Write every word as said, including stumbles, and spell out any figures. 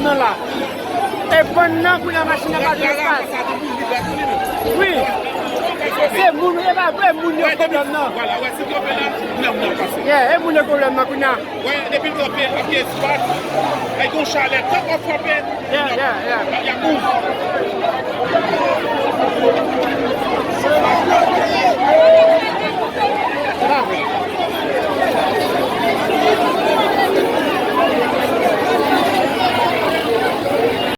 nan la. E bann nan, kounye a machin nan pa gen espas. Wi. Se moun, e pa vre moun yo pwoblèm nan. Yeah, e moun yo pwoblèm nan kounye a. Yeah, yeah, yeah.